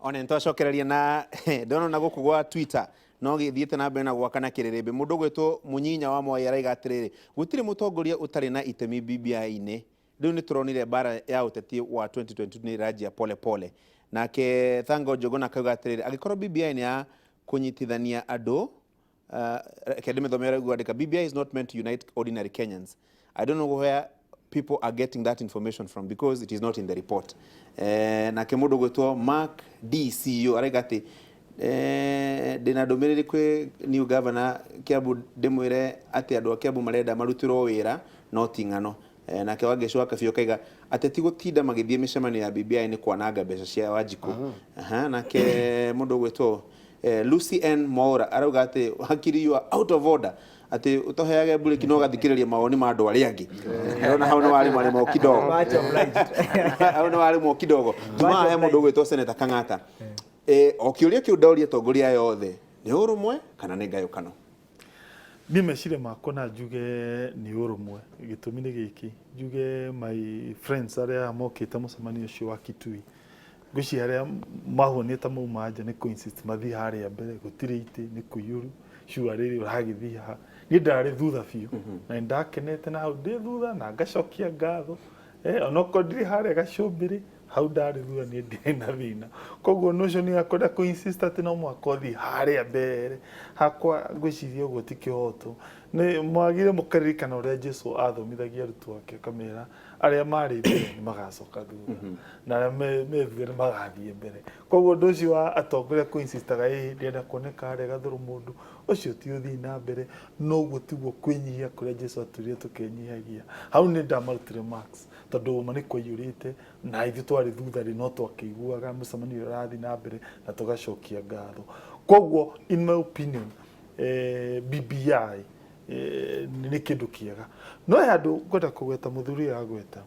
One nĩtwacokereria na ndona na gũkũ gwa Twitter no gĩthiĩte na mbere na gwakana kĩrĩrĩmbĩ. Mũndũ ũgwĩtwo Mũnyinya wa Mwai araiga atĩrĩrĩ, gũtirĩ mũtongoria ũtarĩ na itemi BBI-inĩ. Rĩu nĩtũronire mbara ya ũteti wa 2022 nĩ ĩranjia pole pole. Nake Thango Njũgũna akauga atĩrĩrĩ, angĩkorwo BBI nĩ ya kũnyitithania andũ, reke ndĩmĩthome ũrĩa gwandĩka, BBI is not meant to unite ordinary Kenyans. I don't know where people are getting that information from because it is not in the report. Nake mũndũ ũgwĩtwo Mark DCU araiga atĩ ndĩna ndũmĩrĩri kwĩ new governor Kiambu, ndĩmwĩre atĩ andũ a Kiambu marenda marutĩrwo wĩra no ti ng'ano. Nake Wangeci wa Kabiũ akaiga ateti gũtinda magĩthiĩ mĩcemanio ya BBI nĩ kwananga mbeca cia Wanjikũ. Aha, nake mũndũ ũgwĩtwo Lucy N Mwaura arauga atĩ hakiri, you are out of order, atĩ ũtoheage mburĩki no ũgathikĩrĩria mawoni ma andũ arĩa angĩ. Ndĩrona hau nĩ warĩmwa rĩmwe kidogo. Much obliged. Hau nĩ warĩmwo kidogo. Jumaa he mũndũ ũgwĩtwo Senator Kang'ata. O kĩũria kĩu ndauria atongoria aya othe, nĩ ũrũmwe kana nĩ ngayũkano? Niĩ meciria makwa na njuge nĩ ũrũmwe. Gĩtũmi nĩ gĩkĩ, njuge my friends arĩa mokĩte mũcemanio ũcio wa Kitui, ngwĩciria arĩa mahuanire ta mauma nja nĩ kũ-insist mathiĩ harĩa mbere, gũtirĩ itĩ, nĩ kũiyũru, cua rĩrĩ ũragĩthiĩ haha. Niĩ ndarĩ thutha biũ na nĩ ndakenete na hau ndĩ thutha na ngacokia ngatho. Onokorwo ndirĩ harĩa gacũmbĩrĩ, hau ndarĩ thutha niĩ ndirĩ na thĩna. Koguo notion ya kwenda kũ-insist atĩ no mũhaka ũthiĩ harĩa mbere, hakwa ngwĩciria ũguo ti kĩhoto. Nĩ mwagire mũkaririkana ũrĩa Jesu athomithagia arutwo ake, akamera arĩa marĩ mbere nĩ magacoka thutha na arĩa me thutha nĩ magathiĩ mbere. Koguo ũndũ ũcio wa atongoria kũ-insistaga ĩĩ ndĩrenda kuoneka harĩa gathũrũ mũndũ, ũcio ti ũthii na mbere, noguo tiguo kwĩnyihia kũrĩa Jesu atwĩrire tũkenyihagia. Hau nĩ ndamarutire marks tondũ ma nĩ kwaiyũrĩte na ithuĩ twarĩ thutha rĩ no twakĩiguaga mũcemanio ũrĩa ũrathiĩ na mbere na tũgacokia ngatho. Koguo in my opinion, BBI nĩ kĩndũ kĩega. No he handũ ngwenda kũgweta mũthuri ũyũ agweta,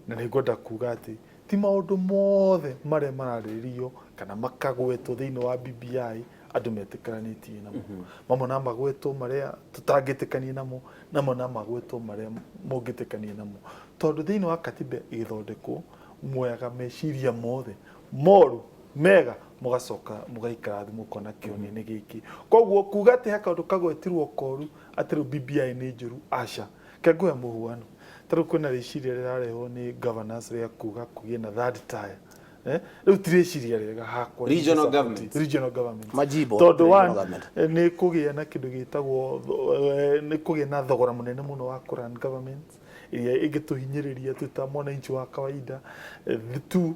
na nĩ ngwenda kuga atĩ ti maũndũ mothe marĩa mararĩrĩrio kana makagwetwo thĩinĩ wa BBI andũ metĩkĩranĩtie namo. Mamwe no magwetwo marĩa tũtangĩtĩkania namo, namwe no magwetwo marĩa mũngĩtĩkania namo. Tondũ thĩinĩ wa katiba ĩgĩthondekwo, muoyaga meciria mothe moru mega, mũgacoka mũgaikara thĩ mũkona kĩhonia nĩ gĩkĩ. Koguo kuga atĩ he kaũndũ kagwetirwo koru atĩ rĩu BBI nĩ njũru, aca. Reke ngũhe mũhuano. Ta rĩu kwĩna rĩciria rĩrarehwo nĩ governors rĩa kuga kũgĩe na third tier. Rĩu ti rĩciria rĩega hakwa. Regional government. Regional government. Majimbo, Tondũ regional one, government. Nĩ kũgĩa na kĩndũ gĩtagwo nĩ kũgĩa na thogora mũnene mũno wa kũ run government ĩrĩa ĩngĩtũhinyĩrĩria twĩ ta mwananchi wa kawaida. Two,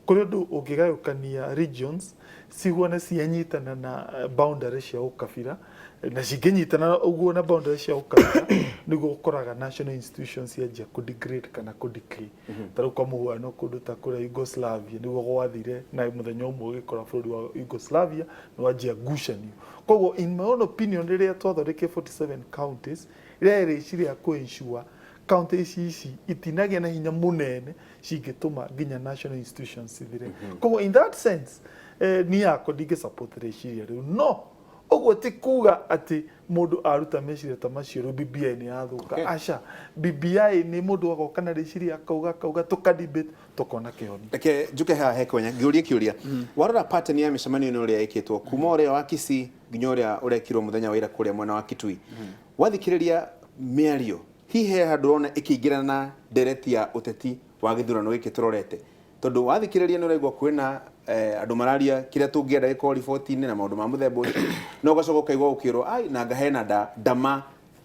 kũrĩ ũndũ ũngĩgayũkania regions ciguane cianyitana na boundary cia ũkabira, na cingĩnyitana ũguo na boundary cia ũkabira nĩguo ũkoraga national institutions cianjia kũ degrade kana kũ decay. Ta rĩu kwa mũhuano kũndũ ta kũrĩa Yugoslavia nĩguo gwathire, na mũthenya ũmwe ũgĩkora bũrũri wa Yugoslavia nĩ wanjia ngucanio. Koguo in my own opinion, rĩrĩa twathondekire 47 counties, rĩarĩ rĩciria rĩa kũ ensure county ici itinagĩa na hinya mũnene cingĩtũma nginya national institutions cithire. Koguo in that sense, niĩ yakwa ndingĩ support rĩciria rĩu, no ũguo ti kuga atĩ mũndũ aruta meciria ta macio rĩu BBI nĩ yathũka. Aca, BBI nĩ mũndũ agoka na rĩciria akauga tũka debate tũkona kĩhonia. Reke njuke haha he kwenya ngĩũrie kĩũria. Warora pattern ya mĩcemanio ĩno ũrĩa ĩkĩtwo kuma ũrĩa wa Kisii nginya ũrĩa ũrekirwo mũthenya wa ira kũrĩa mwena wa Kitui, wathikĩrĩria mĩario, hihi he handũ ũrona ĩkĩingĩrana na ndereti ya ũteti wa gĩthurano gĩkĩ tũrorete? Tondũ wathikĩrĩria nĩ ũraigua kwĩna andũ mararia kĩrĩa tũngĩenda gĩkorwo riboti-inĩ na maũndũ ma mũthemba ũcio, no ũgacoka ũkaigua ũkĩrwo ai nanga hena ndama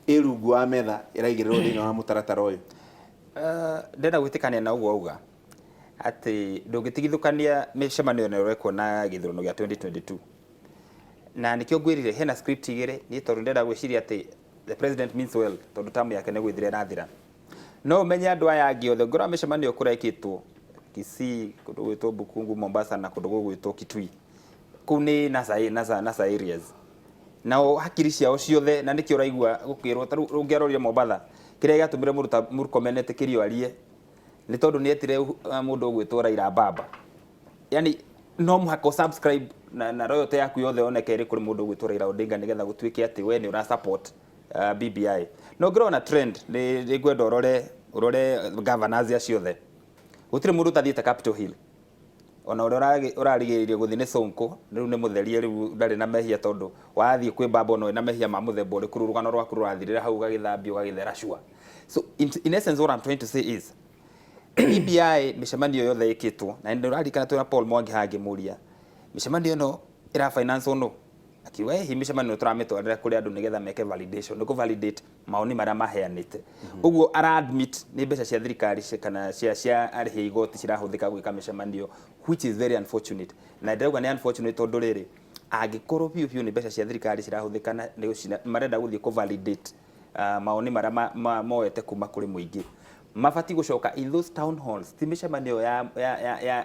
ĩ rungu wa metha ĩraigĩrĩrwo thĩinĩ wa mũtaratara ũyũ. Ndĩrenda gwĩtĩkania na ũguo auga atĩ ndũngĩtigithũkania mĩcemanio ĩno ĩrekwo na gĩthurano gĩa 2022, na nĩkĩo ngwĩrire hena script igĩrĩ. Niĩ tondũ ndĩrenda gwĩciria atĩ the president means well, tondũ term yake nĩ gwĩthira ĩrathira, no ũmenye andũ aya angĩ othe ngorora mĩcemanio kũrekĩtwo Kisii, kũndũ gwĩtwo Bukungu Mombasa na kũndũ gũgwĩtwo Kitui, kũu nĩ NASA areas, nao hakiri ciao ciothe, na nĩkĩo ũraigua gũkĩrwo ta rĩu ũngĩarorire Mombatha, kĩrĩa gĩatũmire mũndũ ta Murkomen etĩkĩrio arie nĩ tondũ nĩ etire mũndũ ũgwĩtwo Raila Baba. Yani no mũhaka ũ subscribe na royalty yaku yothe yoneke ĩrĩ kũrĩ mũndũ ũgwĩtwo Raila Odinga nĩgetha gũtuĩke atĩ we nĩ ũra support BBI. No ngĩrona trend nĩ ngwenda ũrore governors acio othe, gũtirĩ mũndũ ũtathiĩte Capitol Hill. Ona ũrĩa ũrarigĩrĩirie gũthiĩ nĩ Sonko, rĩu nĩ mũtherie, rĩu ndarĩ na mehia, tondũ wathiĩ kwĩ baba ona wĩna mehia ma mũthemba ũrĩkũ, rĩu rũgano rwaku rũrathirĩra hau, ũgagĩthambio, ũgagĩthera sure. So in essence, what I'm trying to say is BBI, mĩcemanio yothe ĩkĩtwo, na nĩ ũraririkana twĩna Paul Mwangi haha, ngĩmũria mĩcemanio ĩno ĩra finance no, akiuga hihi mĩcemanio ĩno tũramĩtwarĩra kũrĩ andũ nĩgetha meke validation, nĩ kũ validate maoni marĩa maheanĩte. Ũguo ara admit nĩ mbeca cia thirikari kana cia arĩhi a igoti cirahũthĩka gwĩka mĩcemanio, which is very unfortunate. Na ndĩrauga nĩ unfortunate tondũ rĩrĩ, angĩkorwo biũ biũ nĩ mbeca cia thirikari cirahũthĩka na marenda gũthiĩ kũ validate maoni marĩa moete kuma kũrĩ mũingĩ, mabatiĩ gũcoka in those town halls, ti mĩcemanio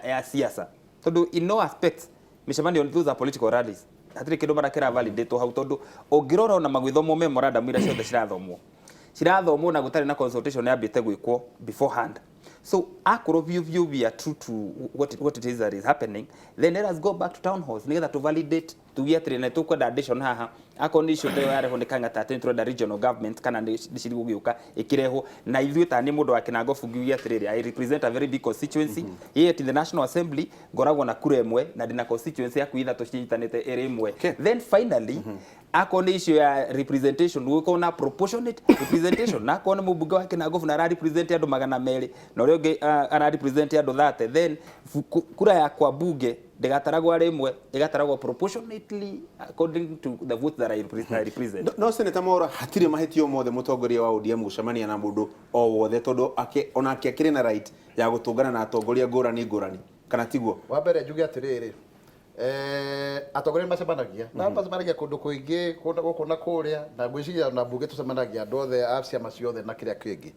ya siasa, tondũ in no aspect mĩcemanio, those are political rallies. Hatirĩ kĩndũ marakĩra validate hau, tondũ ũngĩrora ona magwĩthomwo memorandum iria ciothe cirathomwo na gũtarĩ na consultation yambĩte gwĩkwo beforehand. So akorwo biũ biũ we are true to what it is that is happening, then let us go back to town halls nĩgetha to validate, tuge atĩrĩ, nĩ tũkwenda addition haha. Akorwo nĩ issue ta ĩyo yarehwo nĩ Kang'ata atĩ nĩ tũrenda regional government, kana nĩ ciri gũgĩũka ĩkĩrehwo na ithuĩ, ta niĩ mũndũ wa Kinango ngiuge atĩrĩrĩ, I represent a very big constituency, yet in the National Assembly ngoragwo na kura ĩmwe na ndĩna constituency yaku ithatũ cinyitanĩte ĩrĩ ĩmwe. Then finally, akorwo nĩ issue ya representation, gũkorwo na proportionate representation, na akorwo nĩ mũmbunge wa Kinangofu na ara represent andũ 200 na ũrĩa ũngĩ ara represent andũ 30, then kura yakwa bunge ndĩgataragwo arĩ ĩmwe, ĩgataragwo proportionately according to the vote that I represent. No Senator Mwaura, hatirĩ mahĩtio mothe mũtongoria wa ODM gũcemania na mũndũ o wothe, tondũ onake akĩrĩ na right ya gũtũngana na atongoria ngũrani ngũrani, kana tiguo? Wa mbere njuge atĩrĩrĩ, atongoria macemanagia na macemanagia kũndũ kũingĩ, kũndũ gũkũ na kũrĩa, na ngwĩciria na mbunge tũcemanagia andũ othe a ciama ciothe na kĩrĩa kĩngĩ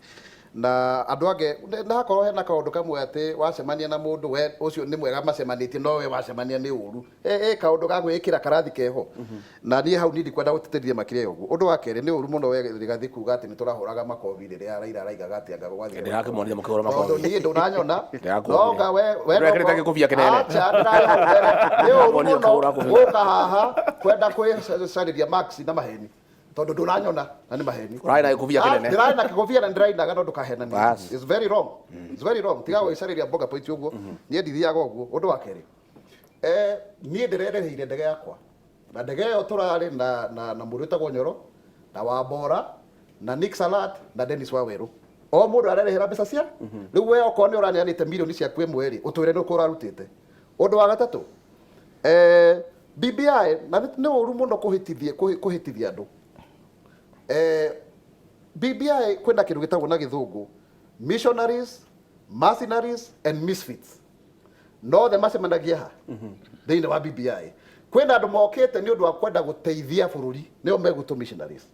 na andũ angĩ. Na hakorwo hena kaũndũ kamwe atĩ wacemania na mũndũ we ũcio nĩ mwega macemanĩtie, no we wacemania nĩ ũru, kaũndũ ga gwĩkĩra karathi keho, na niĩ hau niĩ ndikwenda gũtĩtĩrithia makĩria ya ũguo. Ũndũ wa kerĩ, nĩ ũru mũno we Rigathi kuga atĩ nĩ tũrahũraga makobi rĩrĩa Raila araigaga atĩ anga gwathiĩ. Ndĩrakĩmuonire mũkĩhũra tondũ makobi. Niĩ ndũranyona. Ndĩrakuonire. No nga we Ndũrekĩrĩte gĩkũbia kĩnene. Acha, ndĩranyona. Nĩ ũru Ndĩrakuonire mũno ũkĩhũra kũbia. gũka haha kwenda kwĩcarĩria marks na maheni, tondũ ndũranyona na nĩ maheni. Ũrarĩ na gĩkũbia Ah, kĩnene. Ndĩrarĩ na gĩkũbia na ndĩrainaga, no ndũkahenanie. Bas. It's very wrong, it's very wrong. Tiga gwĩcarĩria mboga point ũguo, niĩ ndithiaga ũguo. Ũndũ wa kerĩ, niĩ ndĩrereheire ndege yakwa, na ndege ĩyo tũrarĩ na mũndũ wĩtagwo Nyoro na Wambora na Nick Salat na Dennis Wawerũ, o mũndũ arerehera mbeca cia rĩu. We okorwo nĩ ũraneanĩte mirioni ciaku ĩmwe rĩ, ũtwĩre nĩ ũkũ ũrarutĩte. Ũndũ wa gatatũ, BBI, na nĩ ũru mũno kũhĩtithia andũ. BBI kwĩna kĩndũ gĩtagwo na gĩthũngũ missionaries, mercenaries and misfits, no othe macemanagia ha thĩinĩ wa BBI. Kwĩna andũ mokĩte nĩ ũndũ wa kwenda gũteithia bũrũri, nĩo megwĩtwo missionaries.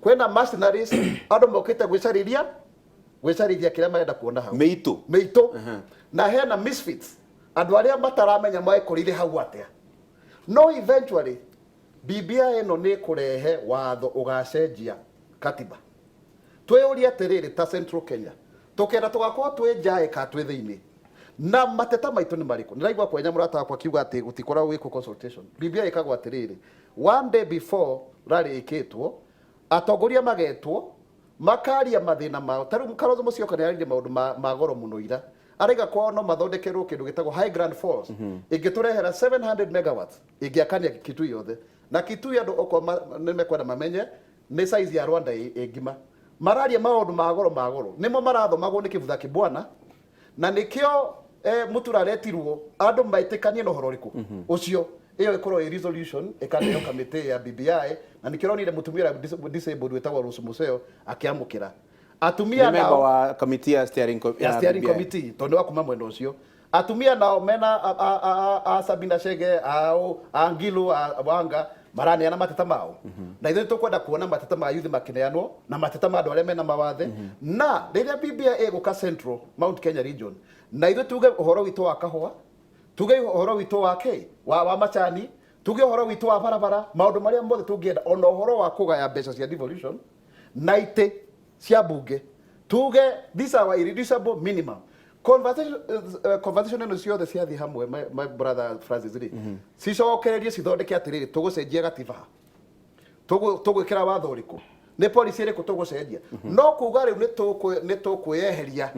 Kwĩna mercenaries, andũ mokĩte gwĩcarĩria kĩrĩa marenda kuona hau. Mĩitũ. Mĩitũ. Na hena misfits, andũ arĩa mataramenya mekorire hau atĩa. No eventually BBI ĩno nĩ ĩkũrehe watho ũgacenjia katiba. Twĩyũrie atĩrĩrĩ, ta Central Kenya tũkenda tũgakorwo twĩ njaĩ ka twĩ thĩinĩ, na mateta maitũ nĩ marĩkũ? Nĩraigua kwenya mũrata wakwa akiuga atĩ gũtikoragwo gwĩkwo consultation. BBI ĩkagwo atĩrĩrĩ, one day before rally ĩkĩtwo, atongoria magetwo, makaria mathĩna mao. Ta rĩu Kalonzo Musyoka nĩ aririe maũndũ ma goro mũno ira, araiga kwao no mathondekerwo kĩndũ gĩtagwo High Grand Falls, ĩngĩtũrehera 700 megawatts, ĩngĩakania Kitui yothe. Na Kitui andũ okorwo nĩ mekwenda mamenye, nĩ size ya Rwanda ĩ ngima. Mararia maũndũ ma goro, ma goro nĩmo marathomagwo nĩ kĩbutha kĩbwana, na nĩkĩo mũtura aretirwo andũ maĩtĩkanie na ũhoro ũrĩkũ ũcio, ĩyo ĩkorwo ĩ resolution ĩkaneo kamĩtĩ ya BBI. Na nĩkĩo ũronire mũtumia ũrĩa disabled wĩtagwo Rose Museo akĩamũkĩra atumia Nĩ member nao wa committee ya steering ya steering BBI. Committee, tondũ nĩ wa kuma mwena ũcio. Atumia nao mena a Sabina Chege, a Ngilu, a Wanga, maraneana mateta mao, na ithuĩ tũkwenda kuona mateta ma youth makĩneanwo na mateta ma andũ arĩa mena mawathe. Na rĩrĩa BBI ĩgũka Central Mount Kenya region, na ithuĩ tuge ũhoro witũ wa kahũa, tuge ũhoro witũ wa kĩ wa macani, tuge ũhoro witũ wa barabara, maũndũ marĩa mothe tũngĩenda, ona ũhoro wa kũgaya mbeca cia devolution na itĩ cia bunge, tuge these are our irreducible minimum. Conversation ĩno ciothe ciathiĩ hamwe, my brother Francis, rĩ cicokererie cithondeke atĩrĩrĩ, tũgũcenjia gatiba, tũgwĩkĩra watho ũrĩkũ. Nĩ policy ĩrĩkũ tũgũcenjia? No kuga rĩu nĩ tũkwĩyeheria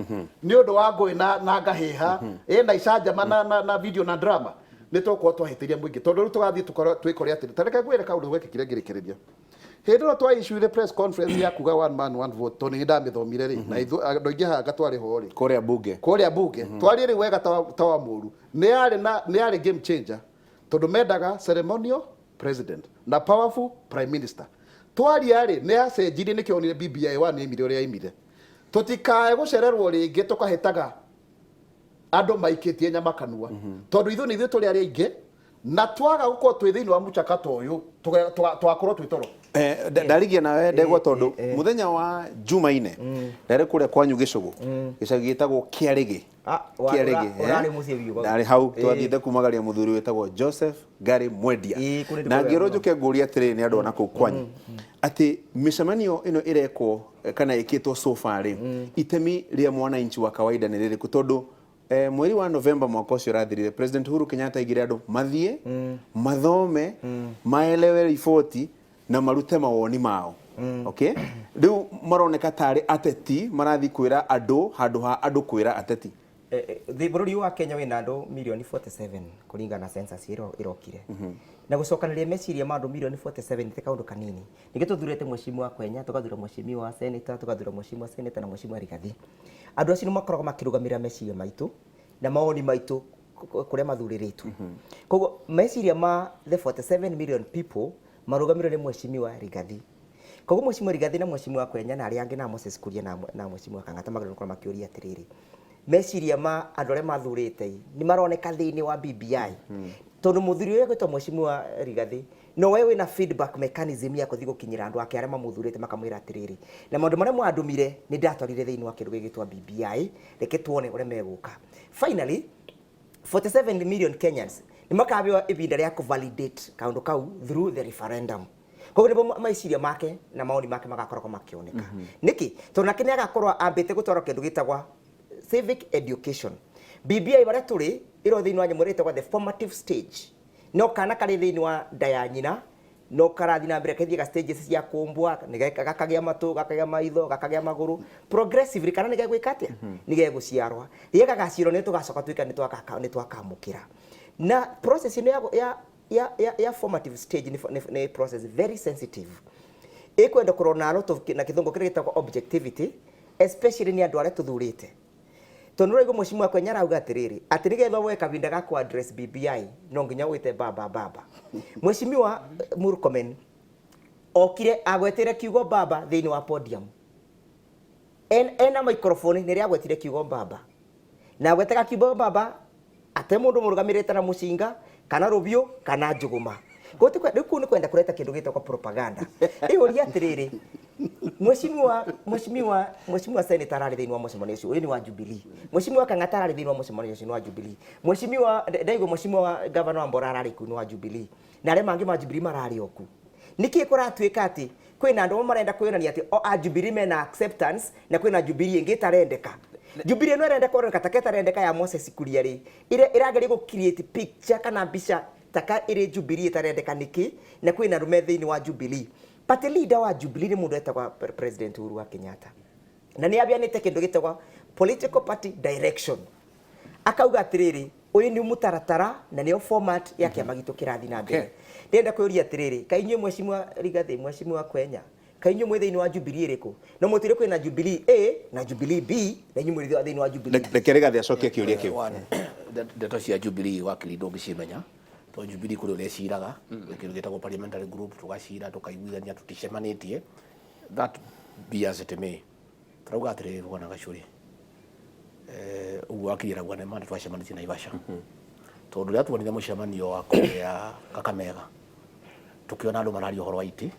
nĩ ũndũ wa ngũĩ na ngahĩha ĩna icanjama na video na drama, nĩ tũgũkorwo twahĩtĩria mũingĩ, tondũ rĩu tũgathiĩ tũkorwo twĩkore atĩrĩ. Ta reke ngwĩre kaũndũ gwekĩkire ngĩrĩkĩrĩria. Hĩndĩ ĩno twaissuire press conference ya kuga one man one vote, tondũ nĩ ndamĩthomire rĩ, na andũ aingĩ haha twarĩ ho rĩ. Kũrĩa bunge. Kũrĩa bunge twarie rĩu wega ta wa mũru, nĩ yarĩ game changer, tondũ mendaga ceremonial president na powerful prime minister. Twaria rĩ, nĩ yacenjirie, nĩkĩo onire BBI one yaimire ũrĩa yaimire. Tũtikae gũcererwo rĩngĩ tũkahĩtaga andũ maikĩtie nyama kanua, tondũ ithuĩ nĩ ithuĩ tũrĩ arĩa aingĩ, na twaga gũkorwo twĩ thĩinĩ wa mũchakato ũyũ, tũgakorwo twĩ toro. Ndarigia nawe ndegwa, tondũ mũthenya wa Jumaine ndarĩ kũrĩa kwanyu gĩcũgũ, gĩcagi gĩtagwo Kĩarĩgĩ. Ah, Kĩarĩgĩ. Ũrarĩ mũciĩ biũ. Ndarĩ hau, twathiĩte kumagaria mũthuri wĩtagwo Joseph Gary Mwendia. Ĩĩ, kũrĩ Na ndĩkũrĩa ngĩrwo mũno. njũke ngũrie atĩrĩrĩ, nĩ andũ ona kũu kwanyu, atĩ mĩcemanio ĩno ĩrekwo kana ĩkĩtwo so far rĩ, itemi rĩa mwananchi wa kawaida nĩ rĩrĩkũ? Tondũ mweri wa Novemba mwaka ũcio ũrathirire, President Uhuru Kenyatta aigire andũ mathiĩ mathome, maelewe riboti na marute mawoni mao. Okay, rĩu maroneka tarĩ ateti marathiĩ kwĩra andũ handũ ha andũ kwĩra ateti. Bũrũri wa Kenya wĩna andũ mirioni 47 kũringana na census ĩrĩa ĩrokire, na gũcokanĩrĩria meciria ma andũ mirioni 47 ti kaũndũ kanini. Ningĩ tũthurĩte mheshimiwa Kwenya, tũgathura mheshimiwa senator, tũgathura mheshimiwa senator na mheshimiwa Rigathi. Andũ acio nĩ makoragwo makĩrũgamĩrĩra meciria maitũ na mawoni maitũ kũrĩa mathurĩrĩtwo. Koguo meciria ma the 47 million people marũgamĩrĩrwo nĩ mheshimiwa Rigathi. Koguo mheshimiwa Rigathi na mheshimiwa Kwenya na arĩa angĩ na Moses Kuria na mheshimiwa Kang'ata magĩrĩirwo gũkorwo makĩũria atĩrĩrĩ, meciria ma andũ arĩa mathurĩte nĩ maroneka thĩinĩ wa BBI? Tondũ mũthuri ũrĩa gwĩtwo mheshimiwa Rigathi no we wĩna feedback mechanism ya kũthiĩ gũkinyĩra andũ ake arĩa mamũthurĩte, makamwĩra atĩrĩrĩ, na maũndũ marĩa mwandũmire nĩ ndatwarire thĩinĩ wa kĩndũ gĩgĩtwo BBI, reke tuone ũrĩa megũka. Finally, 47 million Kenyans nĩ makabeo ihinda rĩa kũvalidate kaũndũ kau through the referendum. Koguo nĩguo meciria make na maoni make magakoragwo makĩoneka. Nĩkĩ? Tondũ nake nĩ agakorwo ambĩte gũtwarwo kĩndũ gĩtagwa civic education. BBI barĩa tũrĩ ĩro thĩinĩ wa nyamũ ĩrĩa ĩtagwo the formative stage, no kana karĩ thĩinĩ wa nda ya nyina no karathi na mbere kathiaga stages cia kũmbwa, gakagĩa matũ, gakagĩa maitho, gakagĩa magũrũ progressively. Kana nĩ gegwĩka atĩa, nĩ gegũciarwa. Rĩrĩa gagaciarwo nĩ tũgacoka tuĩka nĩ twakamũkĩra. Na process ĩno ya formative stage nĩ process very sensitive, ĩkwenda kũrora na a lot of na kĩthũngũ kĩrĩa gĩtagwo objectivity, especially nĩ andũ arĩa tũthurĩte. Tondũ ũraigua mheshimiwa Kwenya arauga atĩrĩrĩ, atĩ nĩgetha woe kahinda ga ku address BBI no nginya wĩte baba baba. Mheshimiwa Murkomen okire agwetire kiugo baba thĩinĩ wa podium. Ena microphone, nĩ rĩa agwetire kiugo baba, na agwetaga kiugo baba ate mũndũ mũrũgamĩrĩte na mũcinga kana rũbiũ kana njũgũma. Rĩu kũu nĩ kwenda kũreta kĩndũ gĩtagwo propaganda. Ĩũria atĩrĩrĩ, mheshimiwa senator ararĩ thĩinĩ wa mũcemanio ũcio, ũyũ nĩ wa Jubilee. Mheshimiwa Kang'ata ararĩ thĩinĩ wa mũcemanio ũcio, nĩ wa Jubilee. Mheshimiwa ndaigua mheshimiwa governor wa Mbora ararĩ kuu, nĩ wa Jubilee, na arĩa mangĩ ma Jubilee mararĩ o kuu. Nĩkĩ kũratuĩka atĩ kwĩna andũ amwe marenda kwĩyonania atĩ o a Jubilee mena acceptance, na kwĩna Jubilee ĩngĩ ĩtarendeka? Jubilee ĩno ĩrenda kuoneka taka ĩtarendeka ya Moses Kuria rĩ, ĩrĩa ĩrageria gũ create picture kana mbica taka ĩrĩ Jubilee ĩtarendeka nĩkĩ, na kwĩna andũ me thĩinĩ wa Jubilee? Party leader wa Jubilee nĩ mũndũ etagwa President Uhuru wa Kenyatta, na nĩ abianĩte kĩndũ gĩtagwa political party direction, akauga atĩrĩrĩ, ũyũ nĩ mũtaratara na nĩyo format ya kĩama gitũ kĩrathiĩ na mbere. Ndĩrenda kwĩũria atĩrĩrĩ, kaĩ inyuĩ mheshimiwa Rigathi, mheshimiwa Kwenya, kaĩ inyuĩ mwĩ thĩinĩ wa Jubilee ĩrĩkũ? No mũtwĩre kwĩna Jubilee A na Jubilee B, na inyuĩ mwĩ thĩinĩ wa Jubilee. Reke Rigathi acokie kĩũria kĩu. One, ndeto cia Jubilee wakiri ndũngĩcimenya, tondũ Jubilee kũrĩ ũrĩa ĩciraga. Gwĩ kĩndũ gĩtagwo parliamentary group, tũgacira tũkaiguithania, tũticemanĩtie. That be as it may, tũrauga atĩrĩrĩ, bwana Gacũrĩ, ũguo wakiri arauga nĩ ma, nĩ twacemanĩtie Naivasha, tondũ rĩrĩa tuonire mũcemanio wa kũrĩa Kakamega, tũkĩona andũ mararia ũhoro wa itĩ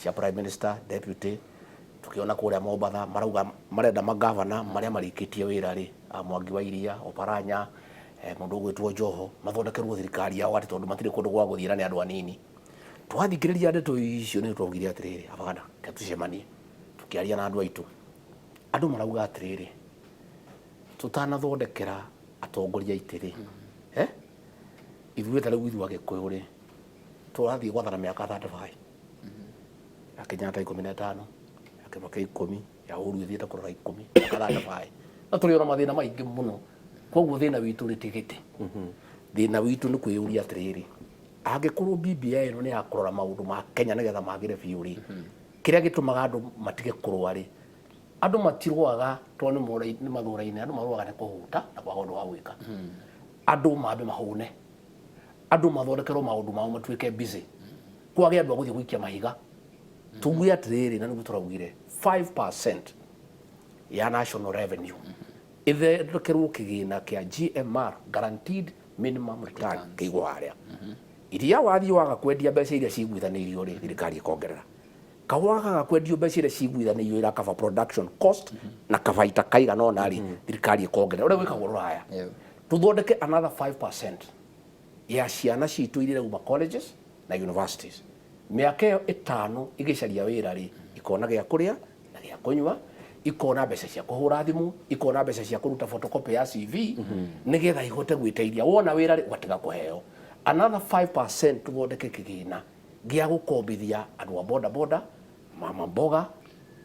cia prime minister, deputy. Tukiona kũrĩa Mombatha marauga marenda magavana marĩa marĩkĩtie wĩra rĩ, a Mwangi wa Iria, Oparanya, mũndũ ũgwĩtwo Joho, mathondekerwo thirikari yao, atĩ tondũ matirĩ kũndũ gwa gũthiĩ na nĩ andũ anini. Twathikĩrĩria ndeto icio, nĩ twaugire atĩrĩrĩ, abana reke tũcemanie. Tũkĩaria na andũ aitũ, andũ marauga atĩrĩrĩ, tũtanathondekera atongoria itĩ rĩ, ithuĩ ta rĩu ithuĩ Agĩkũyũ rĩ, tũrathiĩ gwathana mĩaka 35. Ya Kenyatta 15, ya Kibaki 10, ya Uhuru ĩthiĩte kũrora 10, ya baĩ. No tũrĩ ona mathĩna maingĩ mũno. Koguo thĩna witũ nĩ ti gĩtĩ. Thĩna witũ nĩ kwĩyũria atĩrĩrĩ, angĩkorwo BBI ĩno nĩ ya kũrora maũndũ ma Kenya nĩgetha magĩre biũ rĩ, kĩrĩa gĩtũmaga andũ matige kũrũa rĩ, andũ matirũaga tondũ nĩ mathũraine, andũ marũaga nĩ kũhũta na kwaga ũndũ wa gwĩka. Andũ mambe mahũne, andũ mathondekerwo maũndũ mao matuĩke busy, kwage andũ a gũthiĩ gũikia mahiga. Tuge atĩrĩrĩ, na nĩguo tũraugire 5% ya national revenue ĩthondekerwo kĩgĩna kĩa GMR, guaranteed minimum return, kĩigwo harĩa. Iria wathiĩ waga kwendia mbeca iria ciguithanĩirio rĩ, thirikari ĩkongerera. Kahũa kaga kwendio mbeca iria ciguithanĩirio ira cover production cost na kabaita kaigana ũna rĩ, thirikari ĩkongerera. Ũrĩa gwĩkagwo rũraya. Tũthondeke another 5% ya ciana citũ iria irauma colleges na universities. Mĩaka ĩyo 5 igĩcaria wĩra rĩ, ikona gĩa kũrĩa na gĩa kũnyua, ikona mbeca cia kũhũra thimũ, ikona mbeca cia kũruta photocopy ya CV, nĩgetha ihote gwĩteithia. Wona wĩra rĩ, ũgatiga kũheo. Another 5% tũthondeke kĩgĩna gĩa gũkombithia andũ a boda boda, mama mboga,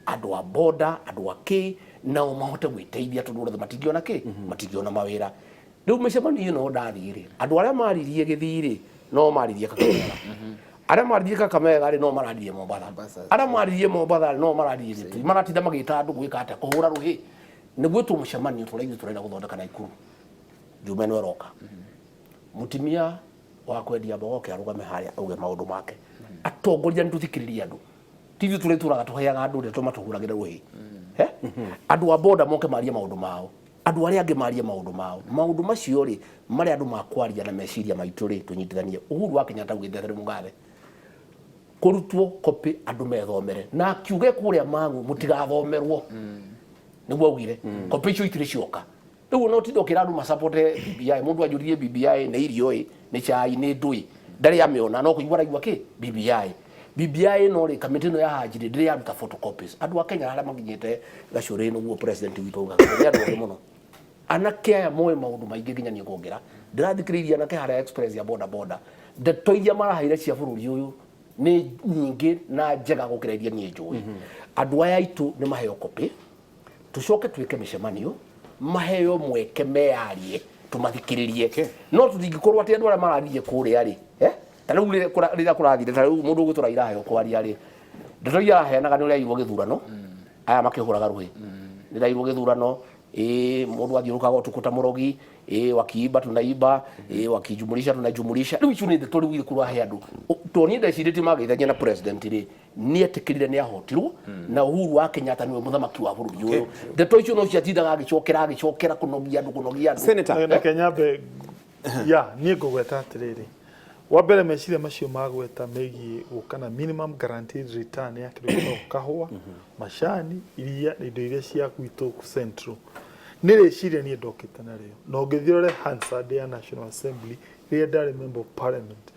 andũ a boda, andũ a kĩ, nao mahote gwĩteithia tondũ othe matingĩona kĩ, matingĩona mawĩra. Rĩu mĩcemanio ĩno ndathiĩ rĩ, andũ arĩa maririe Gĩthii rĩ, no maririe Kakamega. Arĩa maririe Kakamega rĩ, no mararirie Mombatha. Arĩa maririe Mombatha rĩ, no mararirie Gĩtui. Maratinda magĩta andũ gwĩka atĩa, kũhũra rũhĩ. Nĩ gwĩtwo mũcemanio tũrĩa ithuĩ tũrenda gũthondeka Naikuru. Juma ĩno ĩroka. Mũtumia wa kwendia mboga oke arũgame harĩa auge maũndũ make. Atongoria nĩ tũthikĩrĩrie andũ. Ti ithuĩ tũrĩa tũraga tũheaga andũ ndeto matũhũragĩre rũhĩ. Andũ a boda moke marie maũndũ mao. Andũ arĩa angĩ marie maũndũ mao. Maũndũ macio rĩ, marĩa andũ makwaria na meciria maitũ rĩ, tũnyitithanie. Uhuru wa Kenyatta augĩte atĩrĩ mũgathe, kũrutwo copy andũ methomere. Na akiuge kũrĩa Mang'u mũtigathomerwo. Nĩguo augire. Copy icio itirĩ cioka. Rĩu no ũtinde ũkĩra andũ macapote BBI, mũndũ anjũririe BBI nĩ irio ĩ, nĩ cai, nĩ ndũĩ, ndarĩ amĩona, no kũigua araigua kĩ? BBI. BBI ĩno rĩ, kamĩtĩ ĩno ya Haji rĩ, ndĩrĩ yaruta photocopies. Andũ a Kenya arĩa makinyĩte gacũrĩ nĩguo president witũ augaga, nĩ andũ ogĩ mũno. Anake aya moĩ maũndũ maingĩ nginya niĩ kũngĩra. Ndĩrathikĩrĩirie anake harĩa express ya boda boda. Ndeto iria maraheire cia bũrũri ũyũ nĩ nyingĩ na njega gũkĩra iria niĩ njũĩ. Andũ aya aitũ nĩ maheo copy, tucoke twĩke mĩcemanio, maheo mweke meyarie, tũmathikĩrĩrie. No tũtingĩkorwo atĩ andũ arĩa mararirie kũrĩa rĩ, ta rĩu rĩrĩa kũrathire, ta rĩu mũndũ ũgwĩtwo Raila aheo kwaria rĩ, ndeto iria araheanaga nĩ ũrĩa airwo gĩthurano, aya makĩhũraga rũhĩ. Nĩ ndairwo gĩthurano, ĩĩ mũndũ athiũrũkaga ũtukũ ta mũrogi, ĩĩ wakiimba tunaimba, ĩĩ wakijumulisha tunajumulisha. Rĩu icio nĩ ndeto rĩu irĩ kũrahe andũ. To niĩ ndecirĩtie mageithania na president rĩ, nĩ etĩkĩrire nĩ ahotirwo, na Uhuru wa Kenyatta nĩwe mũthamaki wa bũrũri ũyũ. Ndeto icio no ciatindaga agĩcokera agĩcokera kũnogia andũ, kũnogia andũ. Senator. Reke nyambe ya niĩ ngũgweta atĩrĩrĩ, wa mbere meciria macio magweta megiĩ gũka na minimum guaranteed return ya kĩndũ gĩtagwo kahũa, macani, iria na indo iria cia gwitũ central, nĩ rĩciria niĩ ndokĩte narĩo. Na ũngĩthiĩ ũrore Hansard ya National Assembly rĩrĩa ndarĩ member of parliament,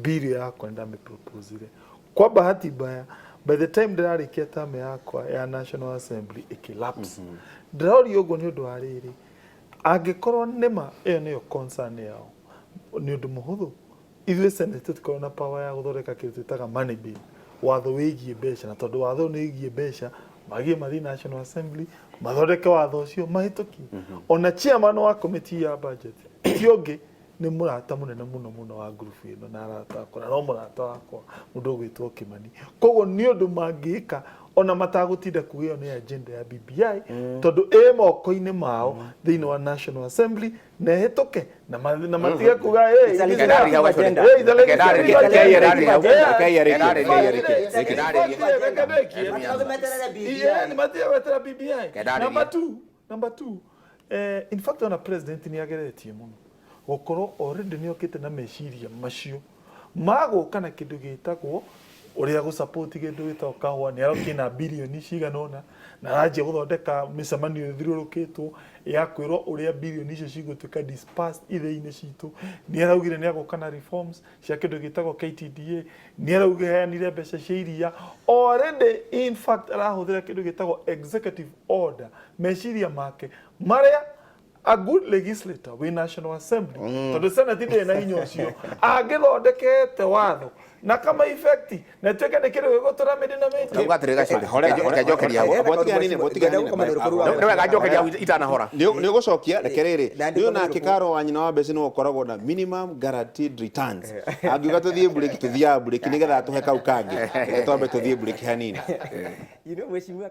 bill yakwa nĩ ndamĩproposire. Kwa bahati mbaya, by the time ndĩrarĩkia term yakwa ya National Assembly ĩkĩlapse. Ndĩroria ũguo nĩ ũndũ wa rĩrĩ, angĩkorwo nĩma ĩyo nĩyo concern yao, nĩ ũndũ mũhũthũ. Ithuĩ Senate tũtikoragwo na power ya gũthondeka kĩndũ twĩtaga money bill, watho wĩgiĩ mbeca, na tondũ watho ũyũ nĩ wĩgiĩ mbeca, magĩe mathiĩ National Assembly, mathondeke watho ũcio, mahĩtũkie. Ona chairman wa committee ya budget, ti ũngĩ, nĩ mũrata mũnene mũno mũno wa group ĩno na arata akwa, na no mũrata wakwa mũndũ ũgwĩtwo Kĩmani. Koguo nĩ ũndũ mangĩka ona matagũtinda kuga ĩyo nĩ agenda ya BBI, tondũ ĩ moko-inĩ mao thĩinĩ wa National Assembly na ĩhĩtũke na matige kuga, "Hey, It's a it is legislative not." agenda. Hey, it's a legislative agenda. Matigagĩmeterere BBI. Yeah, nĩ matigagĩmeterera BBI. Kendarĩria. Number two, in fact ona president nĩ ageretie mũno gũkorwo already nĩ okĩte na meciria macio magũka na kĩndũ gĩtagwo ũrĩa gũsupport kĩndũ gĩtagwo kahũa. Nĩ arokire na birioni cigana ũna na aranjia gũthondeka mĩcemanio ĩthiũrũrũkĩtwo ya kwĩrwo ũrĩa birioni icio cigũtuĩka dispersed ithĩi-inĩ citũ. Nĩ araugire nĩ agũka na reforms cia kĩndũ gĩtagwo KTDA, nĩ arauheanire mbeca cia iria already. In fact arahũthĩra kĩndũ gĩtagwo executive order, meciria make marĩa A good legislator wĩ National Assembly, tondũ Senate ndĩrĩ na hinya ũcio, angĩthondekete watho na kama effect na ĩtuĩke nĩ kĩndũ gĩgũtũra mĩndĩ na mĩndĩ. Ndauga atĩrĩ Gachore, Horera, reke njokerie hau. horera. Botiga hanini, botiga hanini. Nĩ wega njokerie hau itanahora. Nĩ ũgũcokia, reke rĩrĩ. Na Nĩ ndiko nake nĩrĩkũ? Karo wa nyina wa Mbeci nĩwe ũkoragwo na minimum guaranteed returns. Angiuga tũthiĩ break, tũthiaga break nĩgetha atũhe kau kangĩ. Reke twambe tũthiĩ break hanini. You know, mheshimiwa.